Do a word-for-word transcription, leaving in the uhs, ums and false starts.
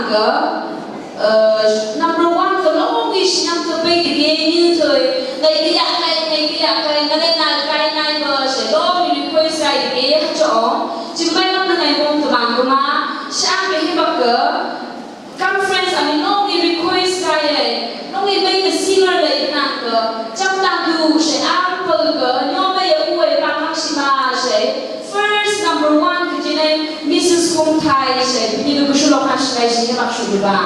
Ka, eh, number one ka lawm i siyam ka pei dege ni toi. Ngai ki yak kai, ngai ki yak kai, ngai nai kai nai ba, se lawm i request kai dege ha chong. Chimbai lam na ngai bong ka bang ka ma, siyam ka hi ba ka, conference a mi nong i request kai e. Nong i mai ka singer lei nang ka, cham tang du se am pal ka, nyo mai a u e pa mak si ma se. First number one ka jine, Missus Kung Thai se, ni du ku shu lo kan shi kai si, ni mak shu du ba.